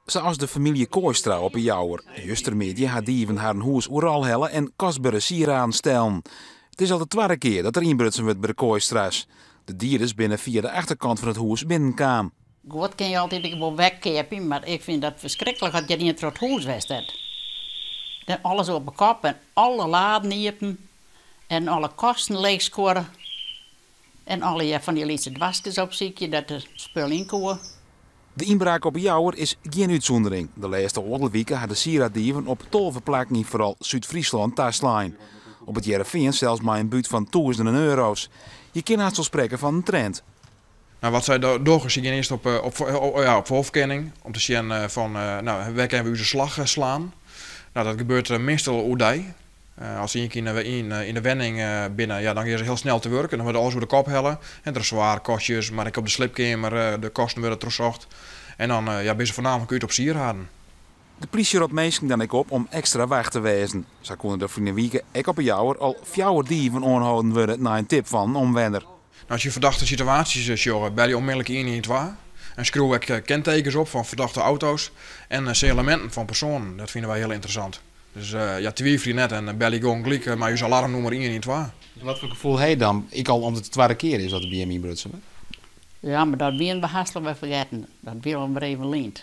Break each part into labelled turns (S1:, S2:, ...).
S1: Sa as de famylje Kooistra op 'e Jouwer. Justermiddei ha dieven harren hûs oeral helle en kostbere sieraden stellen. It is al de twadde kear dat der ynbrutsen wurdt by de Kooistra's. De dieders binne fia de achterkant fan it hûs binnenkaam.
S2: Guod kin je altyd ek wol wegkeapje, mar ik fyn dat ferskriklik as hjir ien troch it hûs west hat. Dan alles op 'e kop en alle laden iepen en alle kasten leechskuorre en allegear fan dy lytse doaskes opsykje dêr't de spul yn koe.
S1: De ynbraak op 'e Jouwer is gjin útsûndering. De lêste oardel wike ha de sieraddieven op 12 plakken yn foaral Súd-Fryslân taslein. Op It Hearrenfean sels mei in bút fan tûzenen euro's. Je kinne hast wol sprekke fan in trend.
S3: Nou, wat sy dogge, sy gean earst op, op, ja, op foarferkenning om te sjen fan, nou, wêr kinne we ús slach slaan. Nou, dat gebeurt meastal oerdei. As se ien kear yn de wenning binne, ja, dan gean se hiel snel te wurk en dan wurdt alles oer de kop helle. En tresoar, kastjes, mar ek op de sliepkeamer, de kasten wurde trochsocht. En dan, ja, binne se foarnaamlik út op sieraden.
S1: De plysje ropt minsken dan ek op om ekstra wach te wêzen. Sa koene der ferline wike ek op 'e Jouwer al fjouwer dieven oanholden wurde nei in tip fan in omwenner.
S3: Nou, as je ferdachte situaasjes sjogge, belje onmiddellik 112 en skriuw ek kentekens op fan ferdachte auto's en sinjaleminten fan persoanen. Dat fine wy hiel ynteressant. Dus ja, twivelje net en belje gewoan gelyk mei ús alarmnûmer 112.
S1: Wat foar gefoel ha je dan, ek al om't it de twadde kear is dat der by jim ynbrutsen wurdt?
S2: Ja, mar dat wiene we hast wer fergetten. Dat wie al wer even lyn.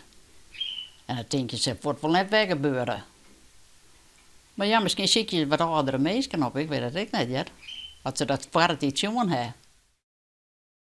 S2: En dan tink je, it sil wol net wer gebeure. Mar ja, miskien sykje se wat âldere minsken op, ik wit it ek net hear. As se dat foar it tiid sjoen ha.